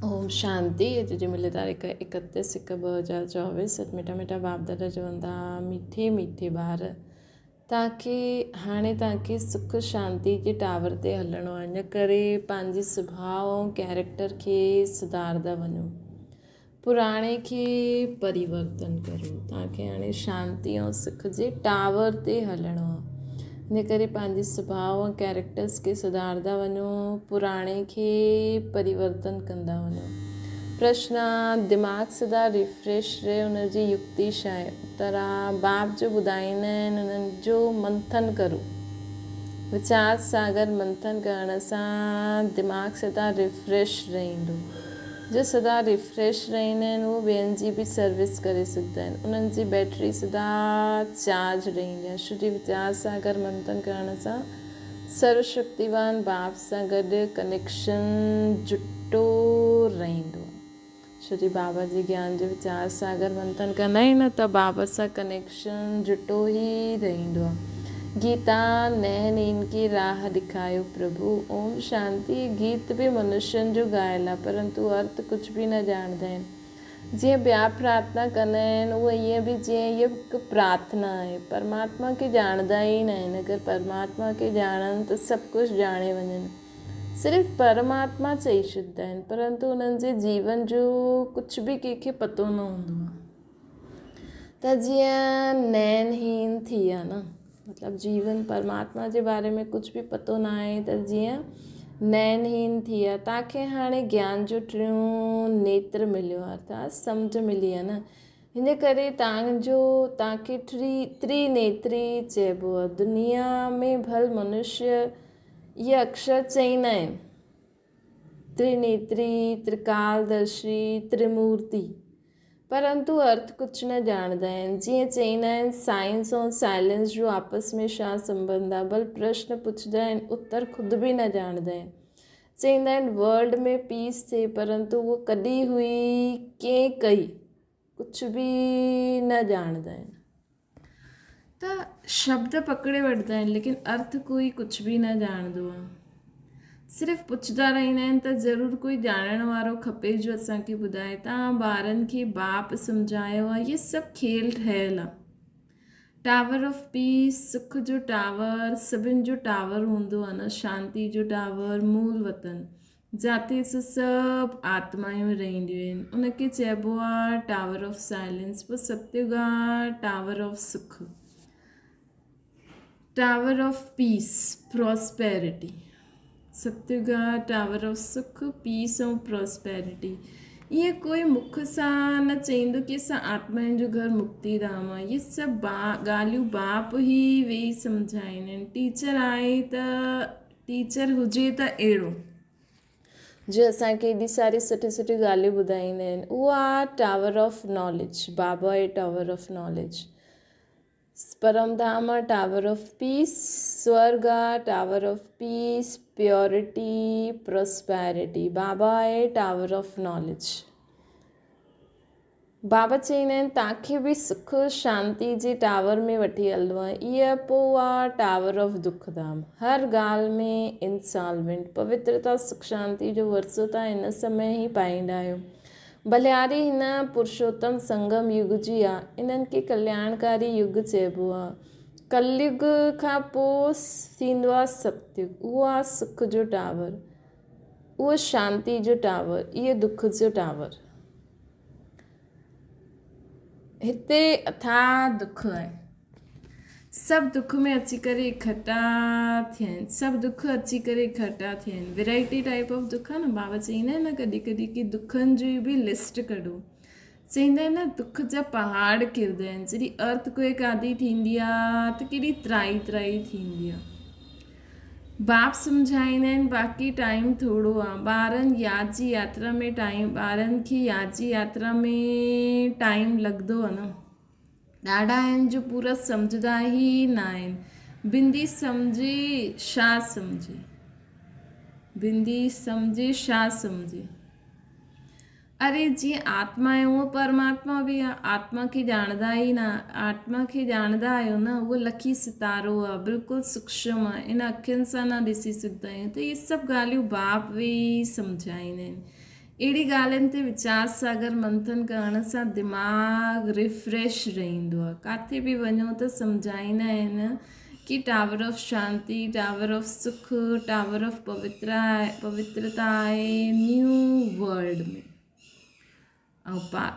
اوم شانتي. اڄ جي ملي تاريخ 31 هڪ 2024. سچ مٺا مٺا باپ دادا چون ٿا، مٺي مٺي ٻار، تانکي هاڻي تانکي سک شانتي جي ٽاور تي هلڻو آهي، ان ڪري پنهنجي سڀاء ۽ ڪيريڪٽر کي سڌاردا وڃو، پراڻي کي پريورتن ڪريو. توهان کي هاڻي شانتي ۽ سک جي ٽاور تي هلڻو آهي، ان ڪري پنهنجي سڀاء ۽ ڪيريڪٽرس کي سڌاردا وڃو، پراڻي کي پريورتن ڪندا وڃو. پرشن آ، دماغ سدا ريفريش رهي ان جي يڪتي ڇا آهي؟ اتر آ، باپ جو ٻڌائيندا آهن انهن جو منٿن ڪرو. ويچار ساگر منٿن ڪرڻ سان دماغ سدا ريفريش رهندو. جو سدا ريفريش رهندا آهن اهو ٻين جي به سروس ڪري سگهندا آهن، انهن جي بيٽري سدا چارج رهندي آهي. شري ويچار ساگر منٿن ڪرڻ سان سرو شڪتيوان باپ سان گڏ ڪنيڪشن جٽو رهندو آهي. ڇو جي بابا جي گيان جو ويچار ساگر منٿن ڪندا آهن نه ته بابا سان ڪنيڪشن جٽو ئي رهندو آهي. گيتا نئين نين کي راهه ڏيکايو پرڀو. اوم شانتي. هي گيت به منشين جو ڳايل آهي پرنتو ارٿ ڪجهه به نه ڄاڻندا آهن. جيئن ٻيا پرارٿنا ڪندا آهن اهو ائين به جيئن هيء هڪ پرارٿنا آهي. پرماتما کي ڄاڻندا ئي نه آهن. اگر پرماتما کي ڄاڻن ته سڀ ڪجهه ڄاڻي وڃن. صرف پرماتما چئي ڇڏندا آهن پرنتو انهن جي جيون جو ڪجهه به ڪنهن کي پتو نه هوندو آهي. ته جيئن نين هين ٿي ويا نه، مطلب جيون پرماتما جي باري ۾ ڪجهه به پتو نه آهي ته جيئن نين هين ٿي ويا. تاکي هاڻي گيان جو ٽيون نيتر مليو آهي، ارٿات سمجهه ملي آهي نه، هن ڪري تانجو تاکي ٽري تري نيتري چئبو آهي. دنيا ۾ ڀل منشيه اهي اڪشر چئيندا آهن، ترينيتري، ترڪالدرشي، ترمورتي، پرنتو ارٿ ڪجهه نه ڄاڻندا آهن. جيئن چئيندا آهن سائنس ۽ سائلنس جو آپس ۾ ڇا سنٻنڌ آهي؟ ڀل پرشن پڇندا آهن، اتر خود به نه ڄاڻندا آهن. چئيندا آهن ورلڊ ۾ پيس ٿئي، پرنتو اهو ڪڏهن هئي، ڪنهن ڪئي، ڪجهه به نه ڄاڻندا آهن. ته شبد پڪڙي وٺندا آهن ليڪن ارٿ ڪوئي ڪجهه به نه ڄاڻندو آهي. صرف پڇندا رهندا آهن ته ضرور ڪوئي ڄاڻڻ وارو کپي جو اسان کي ٻڌائي. توهان ٻارن کي باپ سمجهايو آهي اهي سڀ کيل ٺهيل آهي. ٽاور آف پيس، سک جو ٽاور، سڀن جو ٽاور هوندو آهي نه، شانتي جو ٽاور، مول وطن. جاتي سو سڀ آتمايون رهنديون آهن، ان کي چئبو آهي ٽاور آف سائلنس. پوء ستيگ آهي ٽاور آف سک، ٽاور آف پيس، پراسپيرٽي. ستيگ آهي ٽاور آف سک، پيس ۽ پراسپيرٽي. ائين ڪوئي مک سان نه چئيندو ڪي اسان آتمائن جو گهر مڪتي ڌام آهي. اهي سڀ ڳالهيون باپ ئي ويهي سمجهائيندا آهن. ٽيچر آهي ته ٽيچر هجي ته اهڙو جو اسان کي ايڏي ساري سٺي سٺي ڳالهيون ٻڌائيندا آهن. اهو آ ٽاور آف ناليج، بابا آهي ٽاور آف ناليج، پرم ڌام آ ٽاور آف پيس، سورگ آ ٽاور آف پيس، پيورٽي، پراسپيرٽي، بابا آهي ٽاور آف ناليج. بابا چئيندا آهن تانکي به سک شانتي جي ٽاور ۾ وٺي هلندو آهيان. اها پوء آ ٽاور آف دک ڌام. هر ڳالهه ۾ انسالوينٽ. پوترتا سک شانتي جو ورثو تان هن سمي ئي پائيندا آهيو. ڀلياري هن پرشوتم سنگم يگ جي آ. انهن کي ڪلياڻڪاري يگ چئبو آ. ڪليگ کان پوء ٿيندو آ ستيگ. اهو آ سک جو ٽاور. اهو شانتي جو ٽاور. اهو دک جو ٽاور. هتي اٿاهه دک آهي. سڀ دک ۾ اچي ڪري اڪٺا ٿيا آهن. سڀ دک اچي ڪري اڪٺا ٿيا آهن. ورائٽي ٽائپ آف دک آهي نه. بابا چئيندا آهن نه ڪڏهن ڪڏهن ڪي دکن جي به لسٽ ڪڍو. چئيندا آهن نه دک جا پهاڙ ڪردا آهن. جڏهن ارٿ ڪوئڪ آدي ٿيندي آهي ته ڪيڏي ترائي ترائي ٿيندي آهي. باپ سمجهائيندا آهن باقي ٽائيم ٿورو آ. ٻارن ياد جي ياترا ۾ ٽائيم ٻارن کي ياد جي ياترا ۾ ٽائيم لڳندو آ نه. ڏاڍا آهن جو پورا سمجهدا ئي نه آهن. بندي سمجهي شا سمجهي. بندي سمجهي شا سمجهي. اري جيئن آتما آهي اونئن پرماتما به آهي. آتما کي ڄاڻندا ئي نه. آتما کي ڄاڻندا آهيو نه، اهو لکي ستارو آهي، بلڪل سوڪشم آهي، ان اکين سان نه ڏسي سگهندا آهيون. ته اهي سڀ ڳالهيون باپ ويهي سمجهائيندا آهن. اهڙي ڳالهين تي ويچار ساگر منٿن ڪرڻ سان دماغ ريفريش رهندو آهي. ڪاٿي به وڃو ته سمجهائيندا آهن ڪي tower of Shanti, tower of Sukh, tower of پوترا پوترتا آهي new world ۾. ۽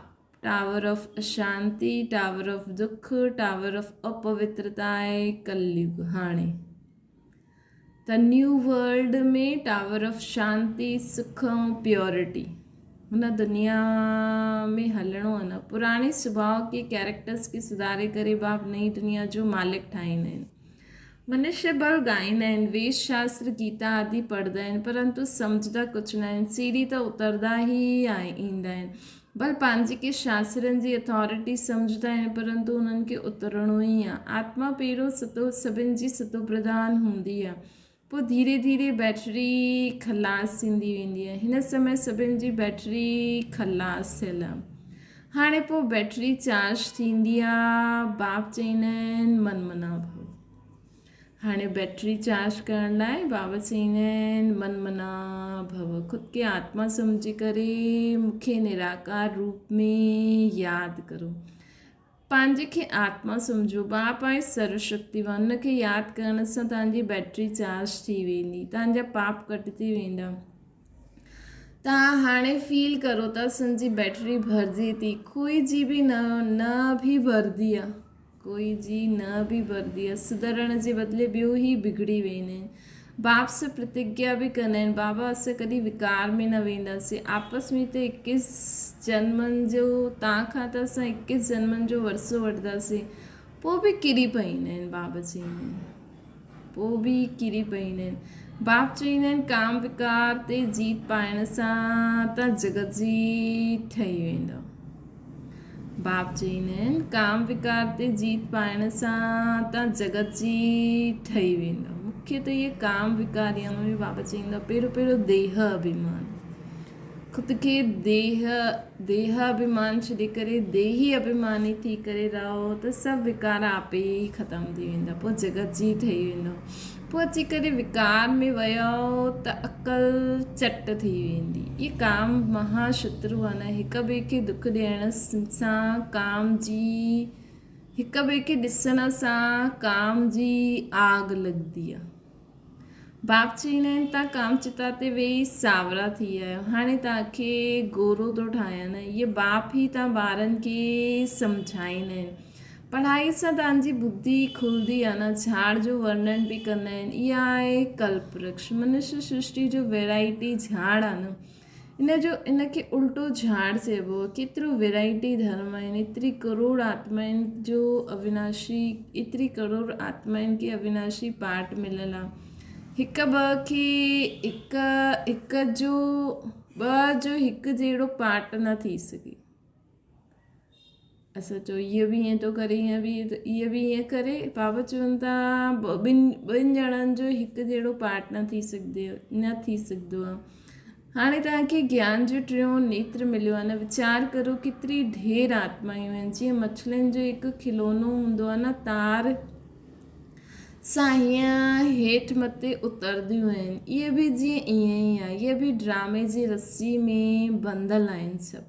Tower of Ashanti, tower of دک، ٽاور آف اپوترتا آهي ڪليگ هاڻي. ته نيو ورلڊ ۾ ٽاور آف شانتي، سک ۽ پيورٽي هن دنيا ۾ هلڻو آهي نه پراڻي سڀاء کي ڪيريڪٽرس کي سڌاري ڪري باپ نئين دنيا جو مالڪ ٺاهيندا آهن. منشي ڀل ڳائيندا آهن، ويد شاستر گيتا آدي پڙهندا آهن پرنتو سمجهندا ڪجهه نه آهن، سيڙهي ته اتردا ئي ايندا آهن. ڀل پنهنجي ڪي شاسترن جي اٿارٽي سمجهندا آهن پرنتو انهن کي اترڻو ئي آ. آتما پهريون ستو سڀن جي ستو پرڌان هوندي آ. پوء ڌيري ڌيري بيٽري خلاص ٿيندي ويندي آ. هن سمي سڀن جي بيٽري خلاص ٿيل آ. هاڻي پوء بيٽري چارج ٿيندي آ. باپ چئيندا آهن من منا ڀو. هاڻي بيٽري چارج ڪرڻ لاء بابا چئيندا آهن من منا ڀو خود کي آتما سمجهي ڪري مون کي نراڪار روپ ۾ ياد ڪرو پنهنجي کي آتما سمجهو باپ آهي سرو شڪتيوان ان کي ياد ڪرڻ سان تنهنجي بيٽري چارج ٿي ويندي تنهنجا پاپ ڪٽجي ويندا تان هاڻي فيل ڪرو ته اسان جي بيٽري ڀرجي ٿي ڪوئي جي به نه نه به ڀرندي آ ڪوئي جي نه به ڀرندي آ. سڌرڻ جي بدلي ٻيو ئي بگڙي ويندا آهن. باپ سان پرتگيا به ڪندا آهن، بابا اسان ڪڏهن وڪار ۾ نه وينداسين. آپس ۾ ته اڪيس جنمن جو تان کان ته اسان اڪيس جنمن جو ورثو وٺنداسين. پوء به ڪري پئيندا آهن. بابا چئيندا آهن. پوء به ڪري پئيندا آهن. باپ چئيندا آهن ڪام وڪار تي جيت پائڻ سان ته جڳت جي ٺهي ويندؤ. باپ چئيندا آهن، ڪام وڪار تي جيت پائڻ سان تان جڳت جي ٺهي ويندؤ. مکيه ته اهي ڪام وڪار ئي آهن. بابا چئيندو آهي، پهريون پهريون ديهه اڀيمان. خود کي ديهه ديهه اڀيمان ڇڏي ڪري ديهي اڀيماني ٿي ڪري رهو ته سڀ وڪار آپ ئي ختم ٿي ويندا. پوء جڳت جي ٺهي ويندؤ. پوء اچي ڪري وڪار ۾ ويو ته عقل چٽ ٿي ويندي. اهي ڪام مها شترو آهن. هڪ ٻئي کي دک ڏيڻ سان ڪام جي هڪ ٻئي کي ڏسڻ سان ڪام جي آگ لڳندي آهي. باپ چئيندا آهن تان ڪام چتا تي ويهي ساورا ٿي ويا آهيو. هاڻي توهان کي گورو ٿو ٺاهيان. اهي باپ ئي تان ٻارن کي سمجهائيندا آهن. پڙهائي سان توهان جي ٻڌي کلندي آ نه، جھاڙ جو ورنن به ڪندا آهن، اها آهي ڪلپ ورڪش، منشي سرشٽي جو ويرائٽي جھاڙ آ نه، ان جو ان کي الٽو جھاڙ چئبو آ، ڪيترو ويرائٽي ڌرم آهن، ايتري ڪروڙ آتمائن جو اويناشي، ايتري ڪروڙ آتمائن کي اويناشي پارٽ مليل آ، هڪ ٻه کي هڪ هڪ جو ٻه جو هڪ جهڙو پارٽ نه ٿي سگهي. اسان چئو اهو به ائين ٿو ڪري اهو به اهو به ائين ڪري بابا چون ٿا ٻن ٻن ڄڻن جو هڪ جهڙو پارٽ نه ٿي سگهندي نه ٿي سگهندو آهي هاڻي توهان کي گيان جو ٽيون نيتر مليو آهي نه ويچار ڪرو ڪيتري ڍير آتمائون آهن جيئن مڇلين جو هڪ کلونو هوندو آهي نه تار سان هيئن هيٺ مٿي اترديون آهن اهي به جيئن ائين ئي آهي اهي به ڊرامي جي رسي ۾ بنڌل آهن سڀ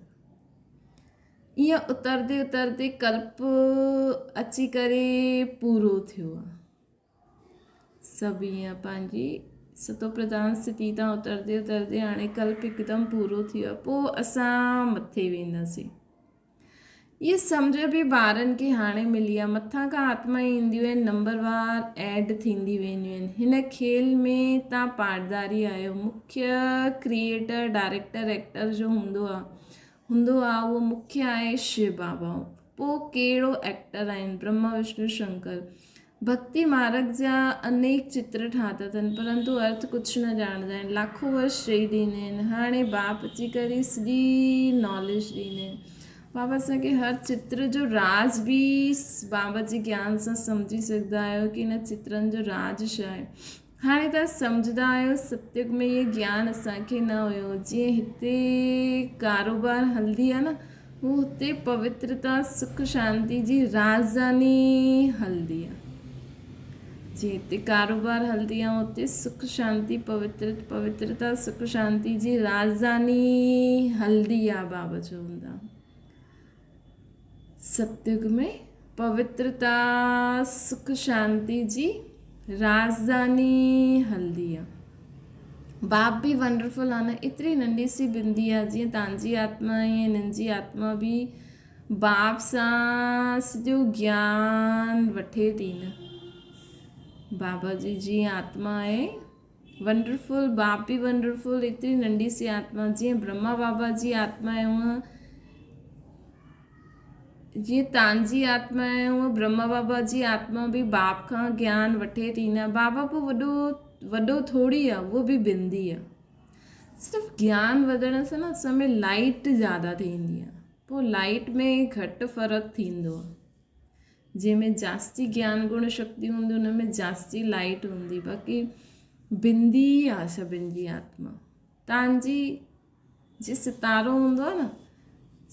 ائين اتردي اتردي ڪلپ اچي ڪري پورو ٿيو آ. سڀ ائين پنهنجي ستو پرڌان اسٿتي تان اتردي اتردي هاڻي ڪلپ هڪدم پورو ٿي ويو آ. پوء اسان مٿي وينداسين. اها سمجهه به ٻارن کي هاڻي ملي آ. مٿان کان آتمائون اينديون آهن، نمبر وار ايڊ ٿيندي وينديون آهن. هن کيل ۾ تان پاڙداري آهيو. مکيه ڪريئيٽر، ڊائريڪٽر، ايڪٽر جو هوندو آ. هوندو آ اهو مکيه آهي شو بابا. پوء ڪهڙو ايڪٽر آهن برهما وشنو شنڪر. ڀڳتي مارگ جا انيڪ چتر ٺاتا اٿن پرنتو ارٿ ڪجهه نه ڄاڻندا آهن. لاکو ورش چئي ڏيندا آهن. هاڻي باپ اچي ڪري سڄي ناليج ڏيندا آهن. بابا اسان کي هر چتر جو راز به بابا جي گيان سان سمجهي سگهندا آهيو ڪي هن چترن جو راز ڇا آهي. هاڻي توهان سمجهندا آهيو ستيگ ۾ اهي گيان اسان کي نه هيو جيئن هتي ڪاروبار هلندي آهي نه هو هتي پوترتا سک شانتي جي راڄڌاني هلندي آهي. جيئن هتي ڪاروبار هلندي آهي اتي سک شانتي پوتر پوترتا سک شانتي جي راڄڌاني هلندي آهي بابا چوندا ستيگ ۾ پوترتا سک شانتي جي راڄڌاني هلندي آهي. باپ به ونڊرفل آهي نه ايتري ننڍي سي بندي آهي جيئن تانجي آتما ائين هنن جي آتما به باپ سان سڄو گيان وٺي ٿي نه. بابا جي جيئن آتما آهي ونڊرفل باپ به ونڊرفل ايتري ننڍي سي آتما جيئن برهما بابا جي آتما آهي هونء جيئن تانجي آتما آهي هونء برهما بابا جي آتما به باپ کان گيان وٺي ٿي نه. بابا پوء وڏو وڏو ٿوري آهي اهو به بندي آهي. صرف گيان وڌڻ سان نه اسان ۾ لائٽ زياده ٿيندي آهي. پوء لائٽ ۾ گهٽ فرق ٿيندو آهي. جنهن ۾ جاستي گيان گڻ شڪتي هوندي ان ۾ جاستي لائٽ هوندي باقي بندي ئي آهي سڀن جي آتما. تان جي جي ستارو هوندو آهي نه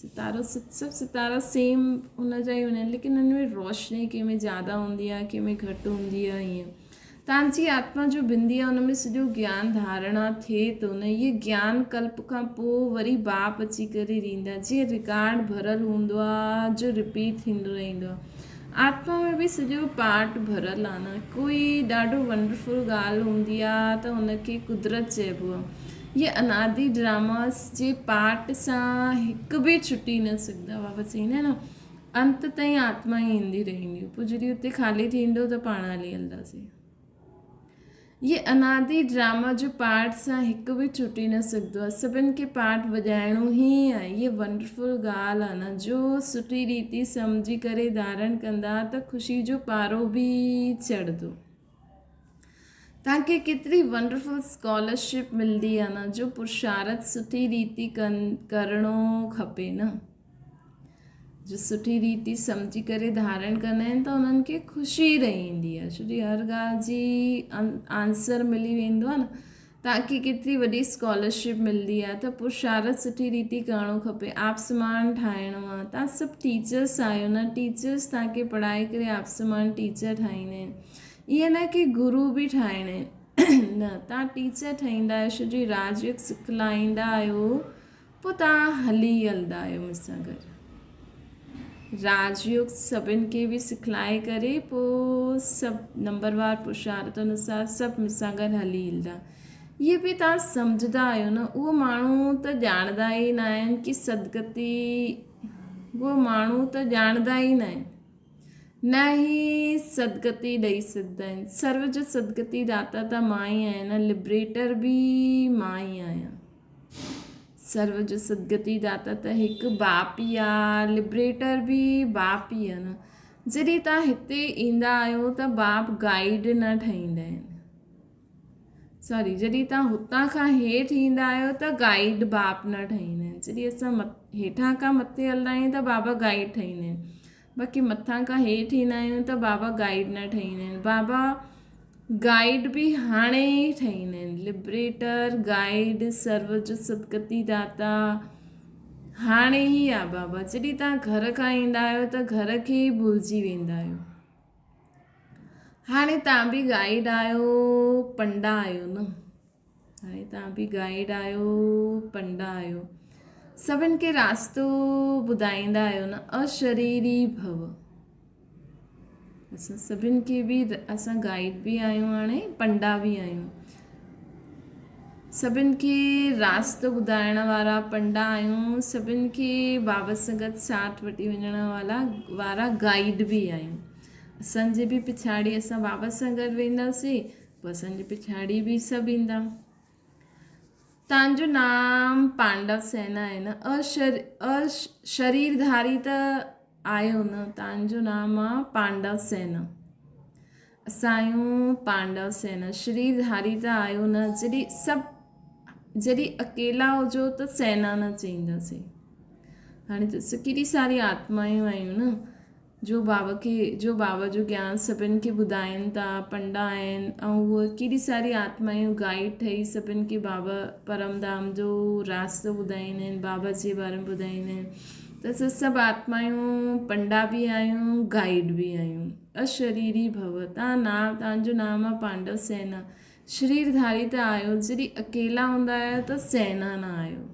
ستارو سڀ ستارا سيم ان جا ئي هوندا آهن ليڪن ان ۾ روشني ڪنهن ۾ زياده هوندي آهي ڪنهن ۾ گهٽ هوندي آهي ائين تان جي آتما جو بندي آهي ان ۾ سڄو گيان ڌارڻا ٿئي ٿو نه هي گيان ڪلپ کان پوء وري باپ اچي ڪري ڏيندا جيئن رڪارڊ ڀرل هوندو آهي جو رپيٽ ٿيندو رهندو آهي آتما ۾ به سڄو پارٽ ڀرل آهي نه ڪوئي ڏاڍو ونڊرفل ڳالهه هوندي آهي ته ان کي قدرت چئبو آهي هي انادي ڊراماس جي پارٽ سان هڪ به ڇٽي نه سگهندا بابا چئيندا آهن نه انت تائين آتما ئي ايندي رهندي پوء جڏهن اتي خالي ٿيندو ته پاڻ هلي هلنداسين هي انادي ڊراما جو پارٽ سان هڪ به ڇٽي نه سگهندو آهي سڀن کي پارٽ وڄائڻو ئي آهي هي ونڊرفل ڳالهه آهي نه جو سٺي ريتي سمجهي ڪري ڌارڻ ڪندا ته خوشي جو پارو به چڙهندو توهان کي ڪيتري ونڊرفل اسڪالرشپ ملندي آ نه جو پرشارت سٺي ريتي ڪرڻو کپي نه جو سٺي ريتي سمجهي ڪري ڌارڻ ڪندا آهن ته انهن کي خوشي رهندي آ ڇو جي هر ڳالهه جي آنسر ملي ويندو آ نه توهان کي ڪيتري وڏي اسڪالرشپ ملندي آ ته پرشارت سٺي ريتي ڪرڻو کپي آپ سمان ٺاهڻو آ توهان سڀ ٽيچرس آهيو نه ٽيچرس توهان کي پڙهائي ڪري آپ سمان ٽيچر ٺاهيندا آهن ائين نه ڪي گرو به ٺاهڻا آهن نه توهان ٽيچر ٺهيندا آهيو شو جي راج يوگ سکلائيندا آهيو پوء توهان هلي هلندا آهيو مون سان گڏ راج يوگ سڀن کي به سکلائي ڪري پوء سڀ نمبر وار پرشارت انوسار سڀ مون سان گڏ هلي هلندا اهي به توهان سمجهندا آهيو نه اهو ماڻهو ته ڄاڻندا ئي نه آهن ڪي سدگتي اهو ماڻهو ته ڄاڻندا ئي نه آهن نه ئي سدگتي ڏئي سگهندا آهن. سرو جو سدگتي داتا ته مان ئي آهيان نه، لبريٽر به مان ئي آهيان. سرو جو سدگتي داتا ته هڪ باپ ئي آ، لبريٽر به باپ ئي آ نه. جڏهن توهان هتي ايندا آهيو ته باپ گائيڊ نه ٺهيندا آهن. سوري جڏهن توهان هتان کان هيٺ ايندا آهيو ته گائيڊ باپ نه ٺهيندا آهن. جڏهن اسان هيٺان کان مٿي هلندا آهيون ته بابا گائيڊ ٺهيندا آهن. باقي مٿان کان هيٺ ايندا آهيون ته بابا گائيڊ نه ٺهيندا آهن بابا گائيڊ به هاڻي ئي ٺهيندا آهن لبريٽر گائيڊ سرو جو سدگتي داتا هاڻي ئي آ بابا جڏهن تان گهر کان ايندا آهيو ته گهر کي ئي ڀلجي ويندا آهيو هاڻي تان به گائيڊ آهيو پنڊا آهيو نه هاڻي توهان به گائيڊ آهيو پنڊا آهيو سڀن کي راستو ٻڌائيندا آهيو نه اشريري ڀو اسان سڀن کي به اسان گائيڊ به آهيون هاڻي پنڊا به آهيون سڀن کي راستو ٻڌائڻ وارا پنڊا آهيون سڀن کي بابا سان گڏ ساٿ وٺي وڃڻ والا وارا گائيڊ به آهيون اسان جي به پڇاڙي اسان بابا سان گڏ وينداسين پوء اسان جي پڇاڙي به سڀ ايندا. تان جو نام پانڊو سينا آهي نه اشريرڌاري ته آهيو نه تان جو نام آ پانڊو سينا اسان آهيون پانڊو سينا شريرڌاري ته آهيو نه جڏهن سڀ جڏهن اڪيلا هجو ته سينا نه چئينداسين هاڻي ته ڪيڏي ساري آتمايون آهيون نه جو بابا کي جو بابا جو گيان سڀن کي ٻڌائين ٿا پنڊا آهن ۽ هوء ڪيڏي ساري آتمايون گائيڊ ٺهي سڀن کي بابا پرم ڌام جو راستو ٻڌائيندا آهن بابا جي باري ۾ ٻڌائيندا آهن ته اسان سڀ آتمايون پنڊا به آهيون گائيڊ به آهيون. اشريري ڀو، تان نام تان جو نام آهي پانڊو سينا. شرير ڌاري ته آهيو، جڏهن اڪيلا هوندا آهيو ته سينا نه آهيو.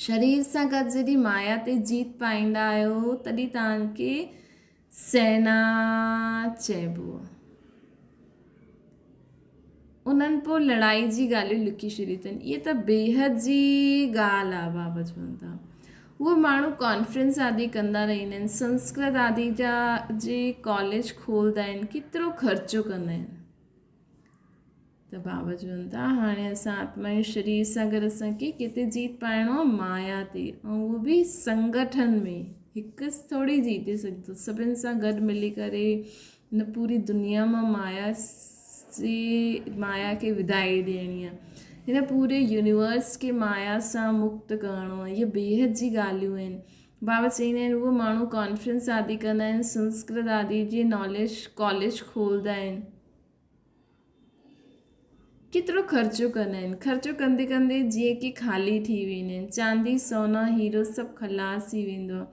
شرير سان گڏ جڏهن مايا تي جيت پائيندا آهيو تڏهن توهان کي سينا چئبو آهي. انهن پوء لڙائي جي ڳالهيون لکي ڇڏيون اٿن. اهي ته بيحد جي ڳالهه آهي بابا چون ٿا. اهي ماڻهو ڪانفرنس آدي ڪندا رهندا آهن، سنسڪرت آدي جا جي ڪاليج کولدا آهن، ڪيترو خرچو ڪندا آهن. ته بابا چون ٿا هاڻي اسان آتمائي شرير سان گڏ اسان کي ڪٿي جيت پائڻو آهي مايا تي ۽ اهو به سنگٺن ۾ هڪ ٿوري جيتي سگهندو سڀن سان گڏ ملي ڪري هن پوري دنيا مان مايا جي مايا کي ودائي ڏيڻي آهي هن پوري يونيورس کي مايا سان مڪت ڪرڻو آهي اهي بيحد جي ڳالهيون آهن بابا چئيندا آهن اهي ماڻهو ڪانفرنس آدي ڪندا آهن سنسڪرت آدي جي ناليج ڪاليج کولدا آهن ڪيترو خرچو ڪندا آهن. خرچو ڪندي ڪندي جيئن ڪي خالي ٿي ويندا آهن. چاندي، سونا، هيرو سڀ خلاص ٿي ويندو آهي.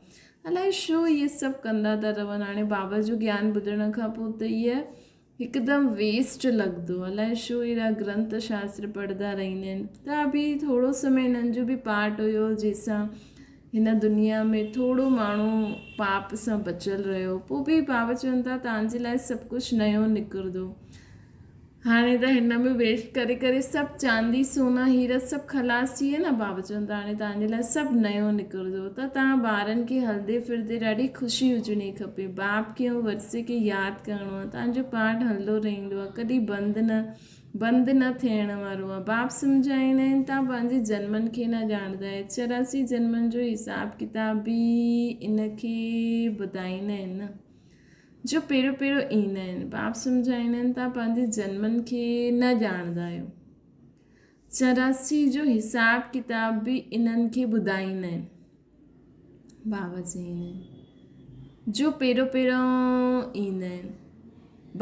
الائي ڇو اهي سڀ ڪندا ٿا رهن. هاڻي بابا جو گيان ٻڌڻ کان پوء ته اهي هڪدم ويسٽ لڳندو آهي. الائي ڇو اهڙا گرنٿ شاستر پڙهندا رهندا آهن. ته به ٿورو سمي هنن جو به پارٽ هيو جنهن سان هن دنيا ۾ ٿورو ماڻهو پاپ سان بچيل رهيو. پوء به بابا چون ٿا توهان جي لاء سڀ ڪجهه نيو نڪرندو. هاڻي ته هن ۾ ويسٽ ڪري ڪري سڀ چاندي، سونا، هيرا سڀ خلاص ٿي ويا نه. بابا چون ٿا هاڻي توهان جي لاء سڀ نيو نڪرندو ته توهان ٻارن کي هلندي ڦرندي ڏاڍي خوشي هجڻي کپي. باپ کي ۽ ورثي کي ياد ڪرڻو آهي. توهان جو پارٽ هلندو رهندو آهي. ڪڏهن بند نه بند نه ٿيڻ وارو آهي. باپ سمجهائيندا آهن، توهان پنهنجي جنمن کي نه ڄاڻندا آهيو. 84 جنمن جو حساب ڪتاب به ان کي ٻڌائيندا آهن نه، جو پهريون پهريون ايندا آهن. باپ سمجهائيندا آهن، توهان پنهنجي جنمن کي نه ڄاڻندا آهيو. 84 جو حساب ڪتاب به انهن کي ٻڌائيندا آهن. بابا چئيندا آهن، جو پهريون پهريون ايندا آهن.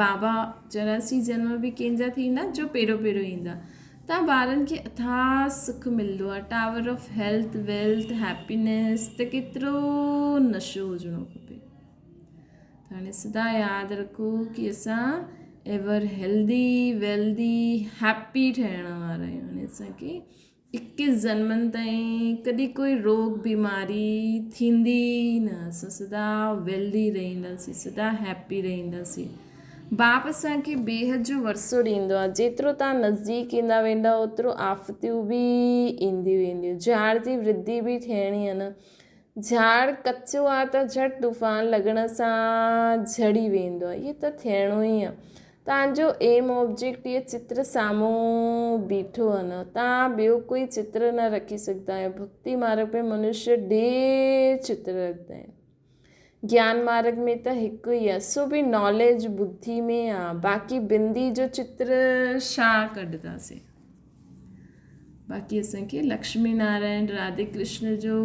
بابا 84 جنم به ڪنهن جا ٿيندا جو پهريون پهريون ايندا. تان ٻارن کي اٿاهه سک ملندو آهي. Tower of health, wealth, happiness ته ڪيترو نشو هجڻو کپي. ته هاڻي سدا ياد رکو ڪي اسان ايور هيلدي، ويلدي، هيپي ٺهڻ وارا آهيون. هاڻي اسان کي اڪيس جنمن تائين ڪڏهن ڪوئي روڳ بيماري ٿيندي ئي نه. اسان سدا ويلدي رهنداسين، سدا هيپي رهنداسين. باپ اسان کي بيحد جو ورثو ڏيندو آهي. جيترو توهان نزديڪ ايندا ويندا اوترو آفتيون به اينديون وينديون. جهاڙ جي ورڌي به ٿيڻي آهي نه. جهاڙ ڪچو آهي ته جهٽ طوفان لڳڻ سان جهڙي ويندو آهي. اهو ته ٿيڻو ئي آهي. توهان جو ايم آبجيڪٽ اهو چتر سامهون بيٺو آهي نه، توهان ٻيو ڪوئي چتر نه رکي سگهندا آهيو. ڀڳتي مارگ ۾ منشيه ڍير چتر رکندا آهن. گيان مارگ ۾ ته هڪ ئي آهي، سو به ناليج ٻڌي ۾ آهي، باقي بندي جو چتر ڇا ڪڍنداسين. باقي اسان کي لڪشمي نارائڻ راڌي ڪرشن جو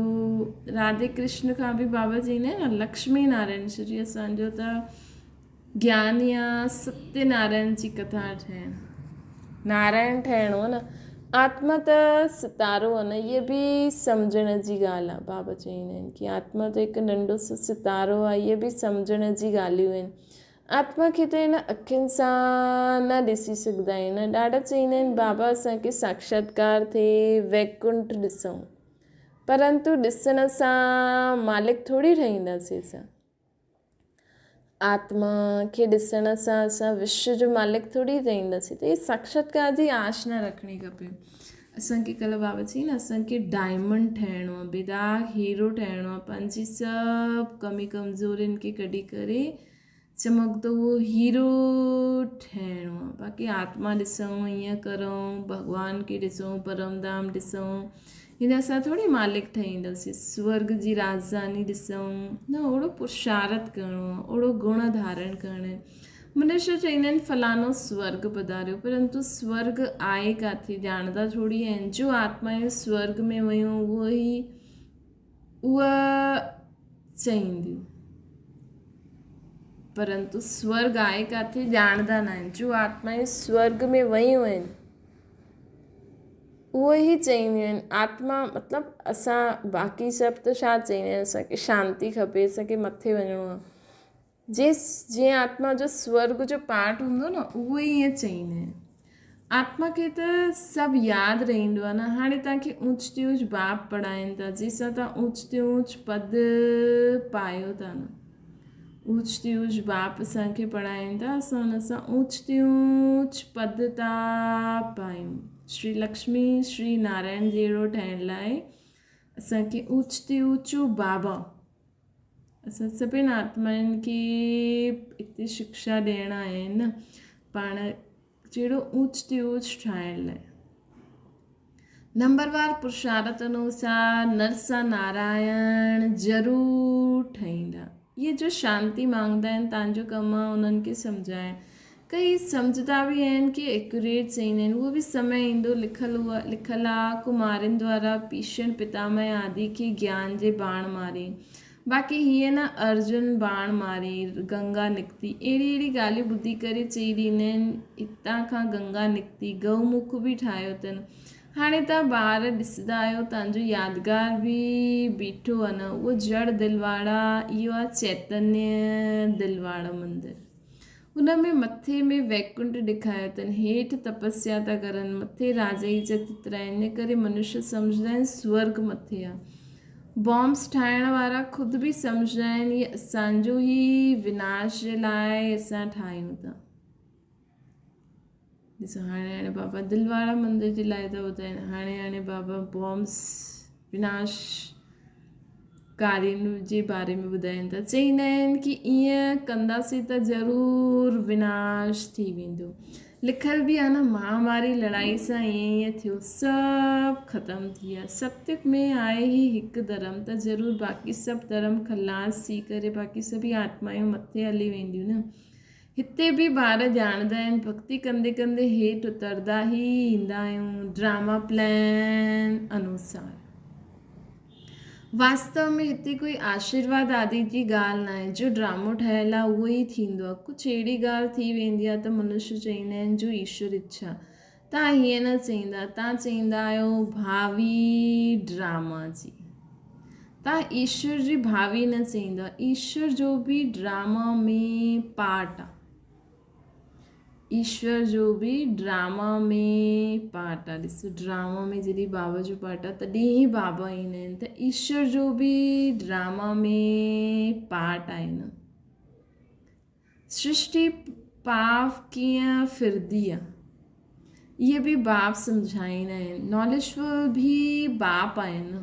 راڌي ڪرشن کان به بابا چئيندا آهن نه لڪشمي نارائڻ شري اسان جو ته گيان يا ستيه نارائڻ جي ڪٿا ٺهڻ نارائڻ ٺهڻو نه آتما ته ستارو آهي نه اهي به سمجهڻ جي ڳالهه آهي بابا چئيندا آهن ڪي آتما ته هڪ ننڍو سو ستارو آهي اهي به سمجهڻ جي ڳالهيون آهن آتما کي ته هن اکين سان نه ڏسي سگهندا آهيون ڏاڍا چئيندا آهن بابا اسان کي ساکشاتڪار ٿئي ويڪنٺ ڏسون پرنتو ڏسڻ سان مالڪ ٿوري ٺهينداسين اسان آتما کي ڏسڻ سان اسان وشو جو مالڪ ٿوري رهنداسين ته هي ساکشاتڪار جي آش نه رکڻي کپي. اسان کي ڪلهه بابا چئي نه اسان کي ڊائمنڊ ٺهڻو آهي بيداغ هيرو ٺهڻو آهي پنهنجي سڀ ڪمي ڪمزورين کي ڪڍي ڪري چمڪندو اهو هيرو ٺهڻو آهي باقي آتما ڏسون ائين ڪرون ڀڳوان کي ڏسون پرم ڌام ڏسون هن اسان ٿوري مالڪ ٺهينداسين، سورڳ جي راڄڌاني ڏسون، نه اوڙو پرشارٿ ڪرڻو آهي، اوڙو گڻ ڌارڻ ڪرڻا آهن. منشيه چئيندا آهن فلاڻو سورڳ پڌاريو، پرنتو سورڳ آهي ڪاٿي ڄاڻندا ٿوري آهن، جو آتمائون سورڳ ۾ ويون اهو ئي اهي چئينديون، پرنتو سورڳ آهي ڪاٿي ڄاڻندا ناهن، جو آتمائون سورڳ ۾ ويون آهن. اهو ئي چئينديون آهن آتما مطلب اسان باقي سڀ ته ڇا چئيندا آهن اسان کي شانتي کپي اسان کي مٿي وڃڻو آهي جي جنهن آتما جو سورگ جو پارٽ هوندو نه اهو ئي ائين چئيندا آهن آتما کي ته سڀ ياد رهندو آهي نه هاڻي توهان کي اونچ تي اونچ باپ پڙهائين ٿا جنهن سان توهان اونچ تي اونچ پد پايو ٿا نه اونچ تي اونچ باپ اسان کي پڙهائين ٿا اسان ان سان اونچ تي اونچ پد ٿا پايون شري لڪشمي شري نارائڻ جهڙو ٺهڻ لاء اسان کي اونچ تي اونچو بابا اسان سڀني آتمائن کي هتي شڪشا ڏيڻ آيا آهن نه پاڻ جهڙو اونچ تي اونچ ٺاهڻ لاء نمبروار پرشارت انوسار نرسا نارائڻ ضرور ٺهيندا. اهي جو شانتي مانگدا آهن تان جو ڪم آهي انهن کي سمجهائڻ. ڪئي سمجهدا به آهن ڪي ايڪيوريٽ چئيندا آهن اهو به سمي ايندو لکل هو لکل آ ڪمارين دوارا پيشڻ پتامهه آدي کي گيان جي باڻ ماري باقي هيئن نه ارجن باڻ ماري گنگا نڪتي اهڙي اهڙي ڳالهيون ٻڌي ڪري چئي ڏيندا آهن هتان کان گنگا نڪتي گئو مک به ٺاهيو اٿن هاڻي تان ٻار ڏسندا آهيو تان جو يادگار به بيٺو آهي نه اهو جڙ دلواڙا اهو آهي چيتنيه دلواڙا مندر ان ۾ مٿي ۾ ويڪنٺ ڏيکايو اٿن هيٺ تپسيا ٿا ڪرن مٿي راجائي جا چتر آهن ان ڪري منشيه سمجهندا آهن سورگ مٿي آهي بامس ٺاهڻ وارا خود به سمجهندا آهن هي اسانجو ئي وناش جي لاء اسان ٺاهيون ٿا ڏسو هاڻي هاڻي بابا دل وارا مندر جي لاء ٿا ٻڌائين هاڻي هاڻي بابا بامس وناش ڪارين جي باري ۾ ٻڌائين ٿا چئيندا آهن ڪي ائين ڪنداسين ته ضرور وناش ٿي ويندو لکيل به آهي نه مهاماري لڙائي سان ائين ائين ٿيو سڀ ختم ٿي ويا ستيگ ۾ آهي هي هڪ ڌرم ته ضرور باقي سڀ ڌرم خلاص ٿي ڪري باقي سڀئي آتمايون مٿي هلي وينديون نه هتي به ٻار ڄاڻندا آهن ڀڳتي ڪندي ڪندي هيٺ اتردا ئي ايندا آهيون ڊراما پلان انوسار واستو ۾ هتي ڪوئي آشيرواد آدي جي ڳالهه ناهي، جو ڊرامو ٺهيل آهي اهو ئي ٿيندو آهي. ڪجهه اهڙي ڳالهه ٿي ويندي آهي ته منشي چئيندا آهن جو ايشور اڇا. توهان هيئن نه چئيندا، توهان چئيندا آهيو ڀاوي ڊراما جي. توهان ايشور جي ڀاوي نه چئيندا، ايشور جو به ڊراما ۾ پارٽ آهي. ايشور جو به ڊراما ۾ پارٽ آ ڏسو ڊراما ۾ جڏهن بابا جو پارٽ آ تڏهن ئي بابا ايندا آهن ته ايشور جو به ڊراما ۾ پارٽ آهي نه سرشٽي پاپ ڪيئن ڦردي آ اهي به باپ سمجهائيندا آهن ناليجفل به باپ آهن نه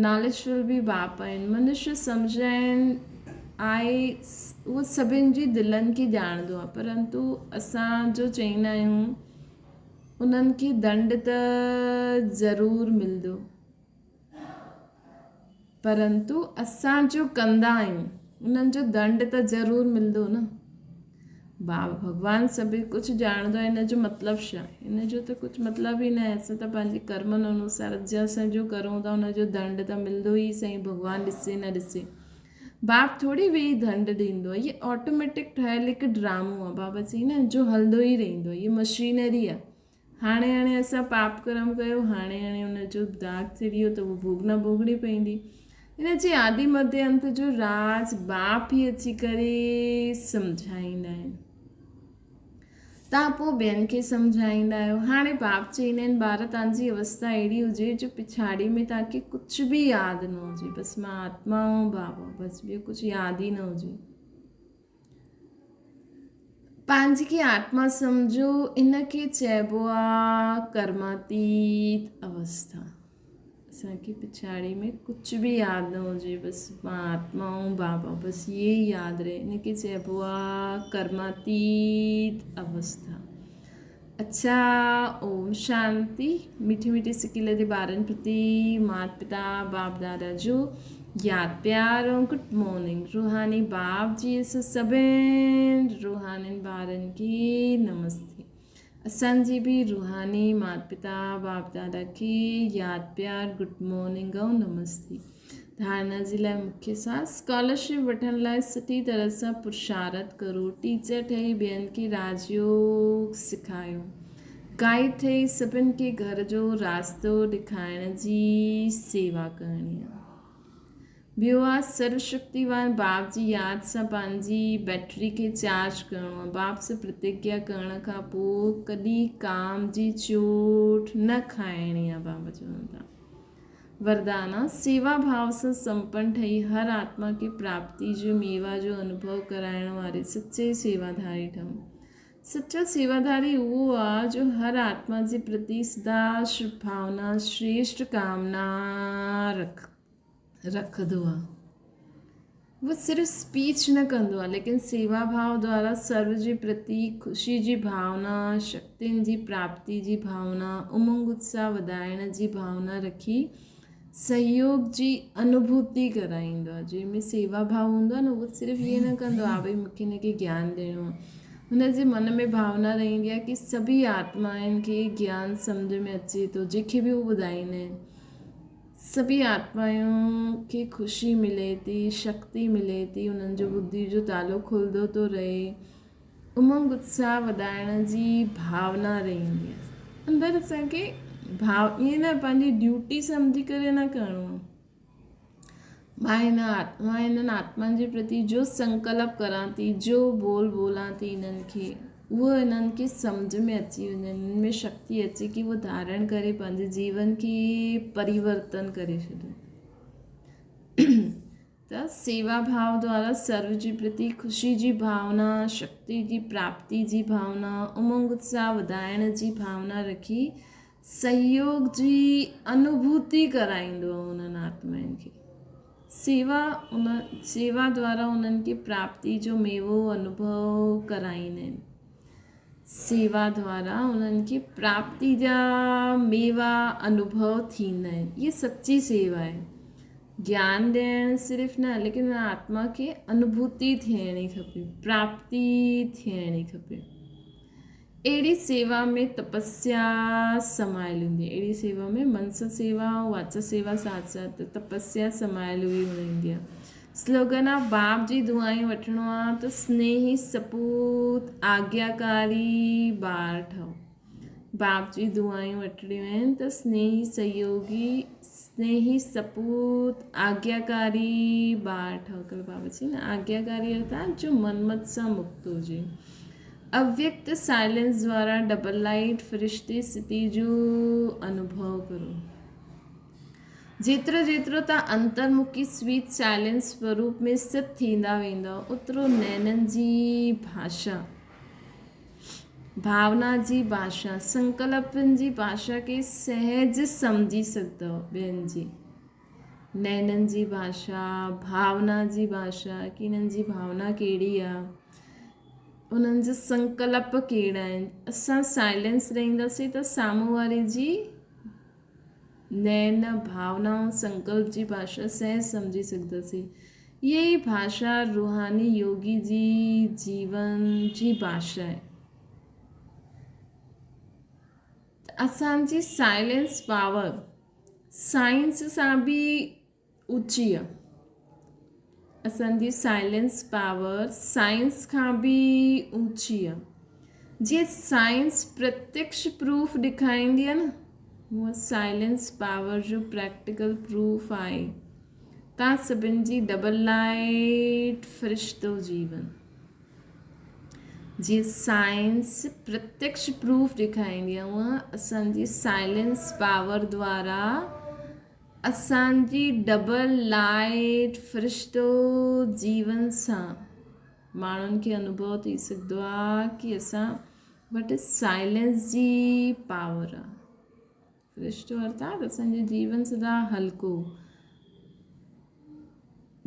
ناليجفل به باپ آهن. منشي سمجهائڻ آهي اهو سڀن جي دلن کي ڄاڻندو آهي پرنتو اسان جو چئيندا آهيون انهن کي دنڊ ته ضرور ملندو پرنتو اسان جو ڪندا آهيون انهن جو دنڊ ته ضرور ملندو نه. بابا ڀڳوان سڀ ڪجهه ڄاڻندو آهي ان جو مطلب ڇا آهي ان جو ته ڪجهه مطلب ئي ناهي اسان ته پنهنجي ڪرمن انوسار جي اسان جو ڪرون ٿا ان جو دنڊ ته ملندو ئي سائين ڀڳوان ڏسي نه ڏسي باپ ٿوري ويهي دنڊ ڏيندو آهي هي آٽوميٽڪ ٺهيل هڪ ڊرامو آهي بابا چئي نه جو هلندو ئي رهندو آهي هي مشينري آهي هاڻي هاڻي اسان پاپ ڪرم ڪيو، هاڻي هاڻي ان جو داغ ٿي ويو ته اهو ڀوڳنا ڀوڳڻي پوندي. ان جي آدي مڌي انت جو راز باپ ئي اچي ڪري سمجهائيندا آهن. تان پوء ٻين کي سمجهائيندا آهيو. هاڻي باپ چئيندا آهن ٻار تان جي اوستا اهڙي هجي جو پڇاڙي ۾ تان کي ڪجهه به ياد نه هجي بس مان آتما آهيان بابا بس ٻيو ڪجهه ياد ئي نه هجي. پنهنجي کي آتما سمجهو ان کي چئبو آ ڪرماتيت اوسٿا اسان کي پڇاڙي ۾ ڪجهه به ياد نه هجي بس مان آتما آهيان بابا بس اهي ئي ياد رهي ان کي چئبو آ ڪرماتيت اوسٿا اڇا اوم شانتي مٺي مٺي سڪيل جي ٻارن پرتي مات پتا باپ دادا جو ياد پيار ۽ گڊ مارننگ روحاني باپ جي اسان سڀن روحانين ٻارن کي نمستي اسان جي به روحاني مات پتا باپ دادا کي ياد پيار گڊ مارننگ ۽ نمستي ڌارڻا جي لاء مکيه سان اسڪالرشپ وٺڻ لاء سٺي طرح سان پرشارت ڪرو ٽيچر ٺهي ٻين کي راجيوگ سکايو. گائيڊ ٺهي سڀن کي گهر جو راستو ڏيکارڻ جي سيوا ڪرڻي آ. ٻيو آ سرو شڪتيوان باپ جي ياد سان پنهنجي بيٽري کي چارج ڪرڻو آ. باپ سان پرتگيا ڪرڻ کان پوء ڪڏهن ڪام جي چوٽ نه کائڻي آ. بابا چون ٿا وردان آ سيوا ڀاو سان سمپن ٺهي هر آتما کي پراپتي جو ميوا جو انوڀو ڪرائڻ واري سچي سيواڌاري ٺهون. سچو سيواڌاري اهو آ جو هر آتما جي پرتي سدا شڀ ڀاونا، شريشٽ ڪامنا رکندو آ. اهو صرف اسپيچ نه ڪندو آ ليڪن سيوا ڀاو دوارا سرو جي پرتي خوشي جي ڀاونا، شڪتين جي پراپتي جي ڀاونا، امنگ اتساهه وڌائڻ جي ڀاونا رکي سهيوگ جي انوڀوتي ڪرائيندو آهي. جنهن ۾ سيوا ڀاو هوندو آهي نه اهو صرف ائين نه ڪندو آهي ڀئي مون کي هن کي گيان ڏيڻو آهي. هن جي من ۾ ڀاونا رهندي آهي ڪي سڀئي آتمائن کي گيان سمجهه ۾ اچي ٿو جنهن کي به هو ٻڌائيندا آهن سڀئي آتمائن کي خوشي ملي ٿي شڪتي ملي ٿي انهن جو ٻڌي جو تالو کلندو ٿو رهي. امنگ اتساهه وڌائڻ جي ڀاونا رهندي آهي. اندر اسان کي ڀاو ائين نه پنهنجي ڊيوٽي سمجهي ڪري نه ڪرڻو آهي. مان هن مان هنن آتمائن جي پرتي جو سنڪلپ ڪران ٿي جو ٻول ٻولان ٿي هنن کي اهو هنن کي سمجهه ۾ اچي وڃي هنن ۾ شڪتي اچي ڪي اهو ڌارڻ ڪري پنهنجي جيون کي پريورتن ڪري ڇڏن. ته سيوا ڀاو دوارا سرو جي پرتي خوشي جي ڀاونا، شڪتي جي پراپتي جي ڀاونا، امنگ اتساهه وڌائڻ جي ڀاونا رکي سهيوگ جي انوڀوتي ڪرائيندو آهي انهن آتمائن کي. سيوا ان سيوا دوارا انهن کي پراپتي جو ميوو انوڀو ڪرائيندا آهن. سيوا دوارا انهن کي پراپتي جا ميوا انوڀو ٿيندا آهن. اها سچي سيوا آهي. گيان ڏيڻ صرف نه ليڪن آتما کي انوڀوتي ٿيڻي کپي، پراپتي ٿيڻي کپي. اهڙي سيوا ۾ تپسيا سمايل هوندي آهي. اهڙي سيوا ۾ منس سيوا ۽ واچا سيوا ساٿ ساٿ تپسيا سمايل هئي هوندي آهي. سلوگن آ باپ جي دعائين وٺڻو آ ته سنيهي سپوت آگياڪاري ٻار ٺهو. باپ جي دعائون وٺڻيون آهن ته سنيهي سهيوگي، سنيهي سپوت، آگياڪاري ٻار ٺهو. ڪل بابا چي نه آگياڪاري ارٿات جو من مت سان مڪت هجي. اويڪت سائلنس دوارا ڊبل لائيٽ فرشتي ستي جو انوڀو ڪرو. جيترو جيترو تان انترمکي سويٽ سائلنس سوروپ ۾ ستت ٿيندا ويندؤ اوترو نينن جي ڀاشا ڀاونا جي ڀاشا، سنڪلپن جي ڀاشا کي سهج سمجهي سگهندؤ. ٻين جي نينن جي ڀاشا، ڀاونا جي ڀاشا ڪي انهن جي ڀاونا ڪهڙي آ، انهن جا سنڪلپ ڪهڙا آهن. اسان سائلنس رهنداسين ته سامهون واري جي نين، ڀاونا ۽ سنڪلپ جي ڀاشا سهج سمجهي سگهنداسين. اها ئي ڀاشا روحاني يوگي جي جيون جي ڀاشا آهي. ته اسان جي سائلنس پاور سائنس سان به اوچي آهي. اسان جي سائلنس پاور سائنس کان به اوچي آهي. جيئن سائنس پرتيڪش پروف ڏيکاريندي آهي نه هونئن سائلنس پاور جو پريڪٽيڪل پروف آهي. تان سڀن جي ڊبل لائيٽ فرشتو جيون جيئن سائنس پرتيڪش پروف ڏيکاريندي آهي اونئن اسان جي سائلنس پاور دوارا اسان جي ڊبل لائيٽ فرشتو جيون سان ماڻهن کي انوڀو ٿي سگهندو آهي ڪي اسان وٽ سائلنس جي پاور آهي. رشتو ارٿات اسان جو جيون سدا هلڪو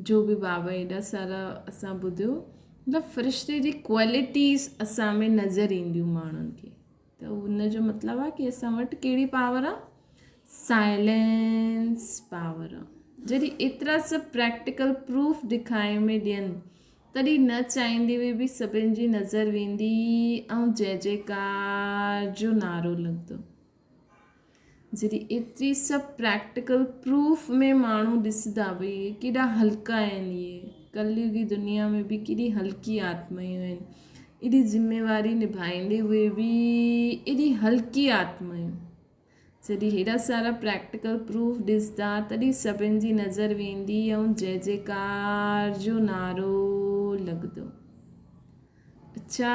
جو به بابا ايڏا سارا اسان ٻڌيو مطلب فرشتي جي ڪوالٽيز اسان ۾ نظر اينديون ماڻهن کي ته ان جو مطلب آهي ڪي اسان وٽ ڪهڙي پاور آهي سائلنس پاور آهي جڏهن ايترا سڀ پريڪٽيڪل پروف ڏکائي ۾ ڏين تڏهن نه چاهيندي به به سڀن جي نظر ويندي ۽ جي جيڪار جو نعرو لڳندو. جڏهن ايتري سڀ پريڪٽيڪل پروف ۾ ماڻهو ڏسندا ڀئي اهي ڪيڏا هلڪا آهن اهي ڪليگي دنيا ۾ به ڪيڏي هلڪي آتمايون آهن. ايڏي ذميواري نڀائيندي هئي به ايڏي هلڪي آتما آهيون. جڏهن هيڏا سارا پريڪٽيڪل پروف ڏسندا تڏهن سڀن جي نظر ويندي ۽ جئه جئڪار جو نعرو لڳندو. اڇا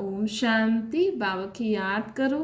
اوم شانتي بابا کي ياد ڪرو.